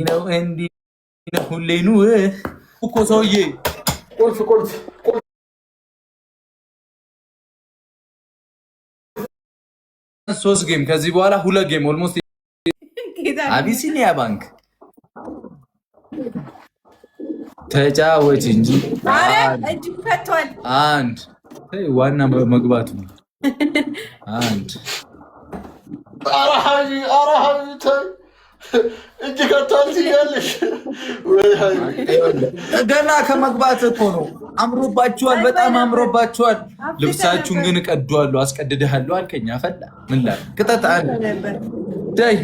ነው እንዲህ ነው ሁሌ ኑ እኮ ሰውዬ። ቁልፍ ቁልፍ ቁልፍ። ሶስት game፣ ከዚህ በኋላ ሁለት game almost። አቢሲኒያ ባንክ ተጫወች እንጂ። እጅ ከቷል። አንድ ዋና መግባቱ ነው። አንድ። ኧረ ሀቢ፣ ኧረ ሀቢ ተይ፣ እጅ ከቷል ትያለሽ ወይ ሀቢ? ገና ከመግባት እኮ ነው። አምሮባችኋል፣ በጣም አምሮባችኋል። ልብሳችሁን ግን እቀደዋለሁ፣ አስቀድድሃለሁ አልከኝ። አፈላ ምን ላድርግ? ቅጠት አንድ ዳይ።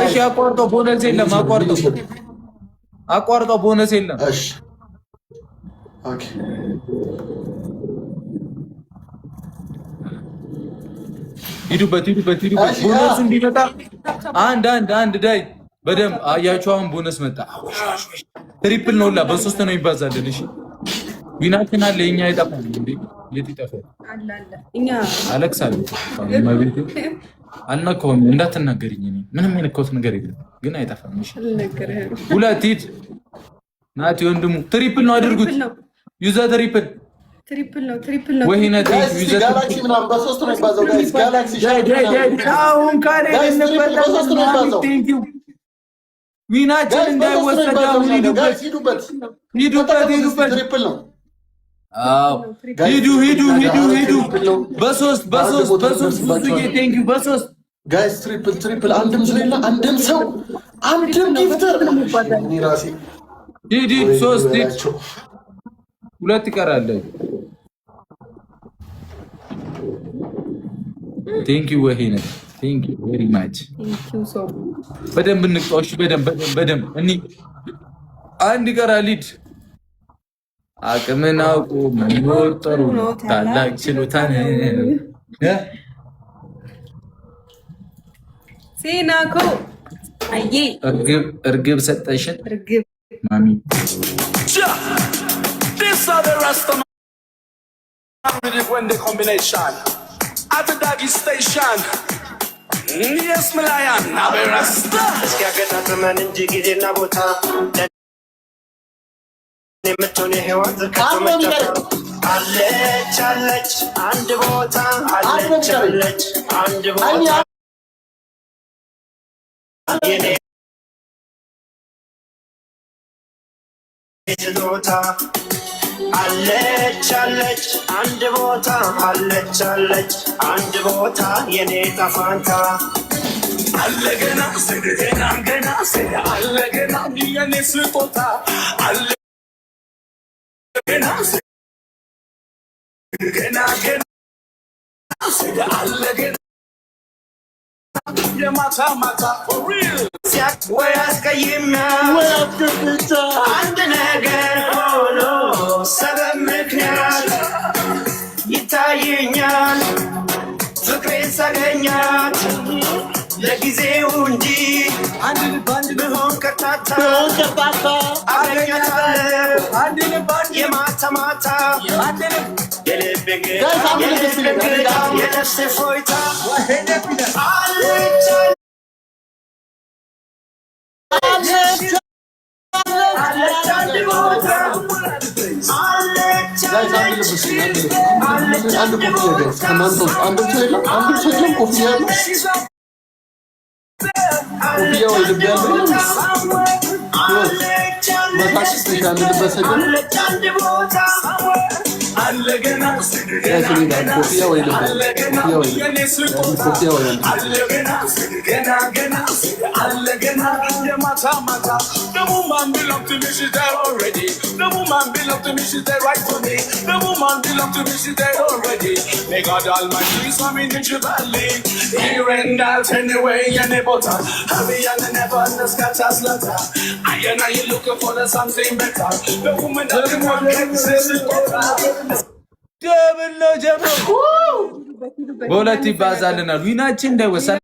እሺ አቋርጦ ቦነስ የለም። አቋርጦ አቋርጦ ቦነስ የለም። እሺ okay። ሂዱበት፣ ሂዱበት፣ ሂዱበት። ቦነሱ እንዲመጣ አንድ አንድ አንድ ዳይ በደንብ አያችሁ። አሁን ቦነስ መጣ። Triple ነው፣ ላ በሶስት ነው ይባዛልን። እሺ win ኣችን አለ፣ የኛ አይጠፋም እንዴ? የት ይጠፋል? አለቅሳለሁ። እመቤቴ አልነካሁም፣ እንዳትናገሪኝ። እኔ ምንም የነካሁት ነገር የለም፣ ግን አይጠፋም። እሺ ሁለት ሂድ ናቲ ወንድሙ፣ triple ነው አድርጉት። Use the triple። Triple ነው፣ triple ነው። ወይ ናቲ። Guys፣ galaxy ምናምን በሶስት ነው የሚባዛው። Guys፣ galaxy። አሁን ካለ Guys፣ triple በሶስት ነው የሚባዛው። Win ኣችን እንዳይወሰድ አሁን ሂዱበት፣ ሂዱበት፣ ሂዱበት፣ ሂዱበት። Triple ነው። አዎ ሂዱ፣ ሂዱ፣ ሂዱ፣ ሂዱ። በሶስት፣ በሶስት፣ በሶስት። ብዙዬ thank you። በሶስት። Guys፣ triple፣ triple። አንድም ሰው የለ፣ አንድም ሰው፣ አንድም gifter። እኔ ራሴ ሂድ ሂድ፣ ሶስት ሂድ፣ ሁለት ይቀራል። Thank you ወሂነት፣ thank you very much። በደንብ እንቅጣው። እሺ በደንብ፣ በደንብ፣ በደንብ። እኒ አንድ ይቀራል። ሂድ። አቅምን አውቆ መኖር ጥሩ ነው፣ ታላቅ ችሎታ ነው። ሴናኮ አዬ። እርግብ፣ እርግብ ሰጠሽን። እርግብ። ማሚ። This are the Rasta with the Wendy combination. At the doggy station. Yes, my lion, now be Rasta. እስኪያገጣጥመን እንጂ ጊዜና ቦታ የምትሆን የህይወት አለች፣ አለች አንድ ቦታ፣ አለች፣ አለች አንድ ቦታ የኔ ስጦታ፣ አለች፣ አለች አንድ ቦታ፣ አለች፣ አለች አንድ ቦታ የኔ ጣፋንታ። አለ ገና ገና ገና አለ ገና የኔ ስጦታ አለ ገና ገና ገና አለ ገና የማታ ማታ for real። ወይ አስቀይሜያት አንድ ነገር ሆኖ ሰበብ ምክንያት ይታየኛል ፍቅሬን ሳገኛት ለጊዜው እንጂ ብሆን ከርታታ አገኛታለሁ የማታ ማታ የልቤ እንግዳ የነፍሴ እፎይታ አለች፣ አለች አንድ ቦታ፣ አለች፣ አለች። አንድ ኮፍያ guys፣ ከእናንተ ውስጥ አንድም ሰው የለም። አንድም ሰው የለም። ኮፍያ ያለው፣ ኮፍያ ወይ ልብ ያለው የለም። ህይወት መሳቅ ትንሽ አንድ ልበሰ ግን አለ ገና Guys፣ እኔ ጋር ኮፍያ ወይ ልብ ያለው፣ ኮፍያ ወይ ልብ፣ ኮፍያ ወይ አንድ። አለ ገና ገና ገና አለ ገና የማታ ማታ። The woman belong to me, she's there already. The woman belong to me, she's there right for me. The woman belong to me, she's there already. May God Almighty me naturally. Here and out anyway, የኔ ቦታ. Happy and never slaughter. I and I looking for the something better. The woman that you want can say Double ነው ጀምሮ በሁለት ይባዛልናል። Win ኣችን እንዳይወሰድ።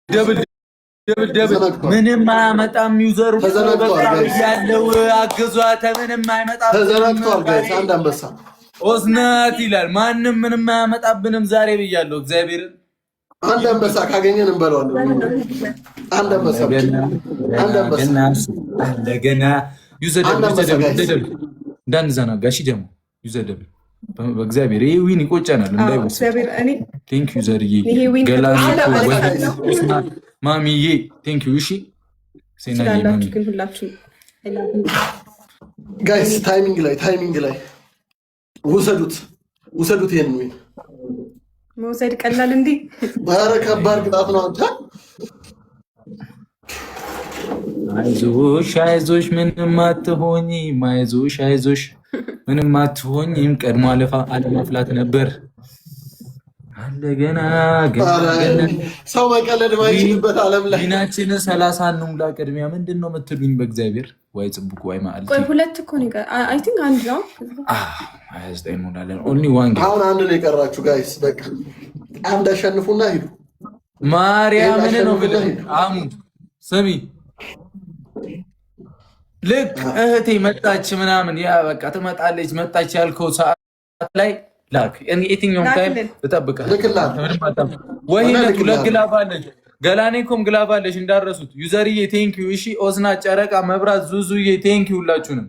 Double double double ምንም አያመጣም። User ኡ ተዘናግቷል guys። ያለው አግዟት ምንም አይመጣም። ተዘናግቷል guys። አንድ አንበሳ። ኦስናት ይላል። ማንም ምንም አያመጣብንም ዛሬ ብያለሁ። እግዚአብሔርን። አንድ አንበሳ ካገኘን እንበለዋለን። አንድ አንበሳ ብቻ፣ አንድ አንበሳ። ለገና use the double። አንድ አንበሳ guys። እንዳንዘናጋ እሺ። ደግሞ use the double። በእግዚአብሔር ይሄ win ይቆጨናል እንዳይወስድ። እግዚአብሔር እኔ Thank you ዘርዬ። ይሄ win ገላን። አንድ አንበሳ guys። ማሚዬ thank you። እሺ ሴናዬ ማሚ። ትችላላችሁ ግን ሁላችሁ። Guys፣ timing ላይ፣ timing ላይ ውሰዱት፣ ውሰዱት ይሄን win። መውሰድ ቀላል እንዴ? ኧረ ከባድ ቅጣት ነው አንተ። አይዞሽ አይዞሽ ምንም አትሆኝም፣ አይዞሽ አይዞሽ ምንም አትሆኝም። ቀድሞ አለፋ አለማፍላት ነበር አለ ገና ገና ኧረ ገና። ሰው መቀለድ ማይችልበት ዓለም ላይ። Win ኣችንን 30 እንሙላ ቅድሚያ። ምንድን ነው የምትሉኝ? በእግዚአብሔር ወይ ጽቡቅ ወይ ማዕልቲ። ቆይ፣ ሁለት እኮ ነው፣ I think አንድ ነው። 29 እንሞላለን። Only one game። አሁን አንድ ነው የቀራችሁ guys። በቃ አንድ አሸንፉና ሂዱ። ማርያምን ነው ብለህ ሂዱ። አሙ ስሚ፣ ልክ እህቴ መጣች ምናምን ያ በቃ ትመጣለች መጣች ያልከው ሰዓት ላይ ላክ። እኔ የትኛውም time ላክልን። እጠብቅሃለሁ። ልክልሃል። ምንም አታም- ወይነት ሁለት ልክልሃል። Glove አለች። ገላኔኮም glove አለች እንዳረሱት። User ዬ thank you። እሺ ኦዝና፣ ጨረቃ፣ መብራት፣ ዙዙዬ thank you ሁላችሁንም።